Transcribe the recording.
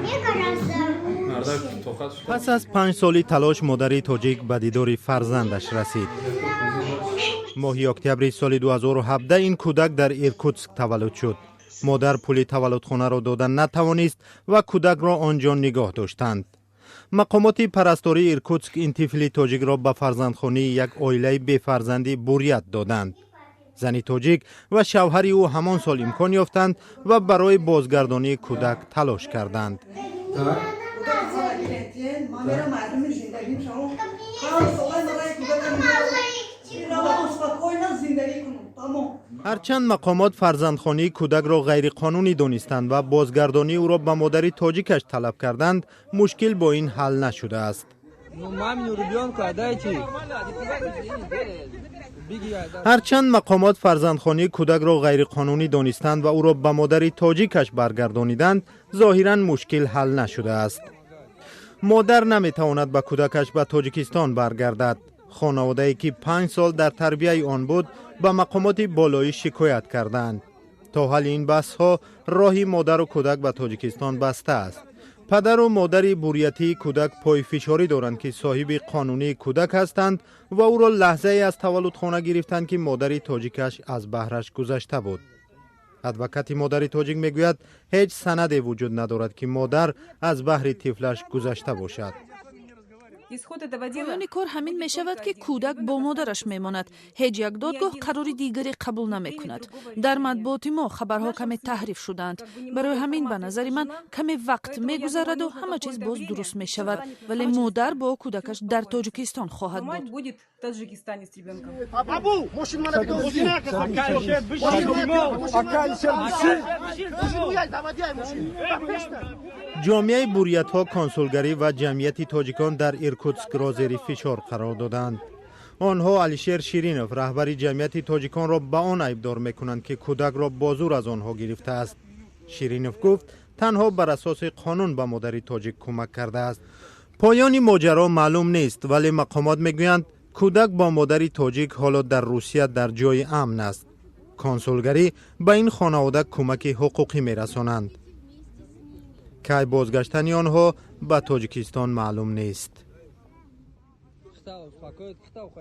Мне гораздо лучше. Пас аз 5 соли талош модари тоҷик ба дидори фарзандаш расид. Моҳи октябри соли 2017 ин кӯдак дар Иркутск таваллуд шуд. Модар пули таваллудхонаро дода натавонист ва кӯдакро он ҷо нигоҳ доштанд. Мақомоти парастории Иркутск ин тифли тоҷикро ба фарзандхонии як оилаи бефарзанди бурят доданд. Зани тоҷик ва шавҳари ӯ ҳамон сол имкон ёфтанд ва барои бозгардонии кӯдак талош карданд. Ман мерам мардуми зиндагим шамо ҳар солай мараи кӯдакам равам, спокойно зиндагӣ кунам, тамом. Ҳарчанд мақомот фарзандхонии кӯдакро ғайриқонунӣ донистанд ва бозгардонии ӯро ба модари тоҷикаш талаб карданд, мушкил бо ин ҳал нашудааст. Ну, мамину ребенка отдайте. Беги, отдай. Ҳарчанд мақомот фарзандхонии кӯдакро ғайриқонунӣ донистанд ва ӯро ба модари тоҷикаш баргардониданд, зоҳиран мушкил ҳал нашудааст. Модар наметавонад ба кӯдакаш ба Тоҷикистон баргардад. Хонаводае, ки 5 сол дар тарбияи он буд, ба мақомоти болоӣ шикоят карданд. То ҳалли ин баҳсҳо роҳи модару кӯдак ба Тоҷикистон баста аст. Падару модари бурятии кӯдак пойфишорӣ доранд, ки соҳиби қонунии кӯдак ҳастанд ва ӯро лаҳзае аз таваллудхона гирифтанд, ки модари тоҷикаш аз баҳраш гузашта буд. Адвокати модари тоҷик мегӯяд, ҳеҷ санаде вуҷуд надорад, ки модар аз баҳри тифлаш гузашта бошад. Поёни кор ҳамин мешавад, ки кӯдак бо модараш мемонад. Ҳеҷ як додгоҳ қарори дигаре қабул намекунад. Дар матбуоти мо хабарҳо каме таҳриф шудаанд. Барои ҳамин, ба назари ман, каме вақт мегузараду ҳама чиз боз дуруст мешавад, вале модар бо кӯдакаш дар Тоҷикистон хоҳад буд. В Таджикистане с ребенком. Абу, мошин мана бидо. Мошин уяй, заводяй мошин. Ҷомеаи буриятҳо, консулгарӣ ва ҷамъияти тоҷикон дар Иркутскро зери фишор қарор доданд. Онҳо Алишер Ширинов, раҳбари ҷамъияти тоҷиконро, ба он айбдор мекунанд, ки кӯдакро бо зур аз онҳо гирифтааст. Ширинов гуфт, танҳо бар асоси қонун ба модари тоҷик кӯмак кардааст. Поёни моҷаро маълум нест, вале мақомот мегӯянд, кӯдак бо модари тоҷик ҳоло дар Русия дар ҷои амн аст. Консулгарӣ ба ин хонавода кӯмаки ҳуқуқӣ мерасонанд. Кай бозгаштани онҳо ба Тоҷикистон маълум нест. Успокоить.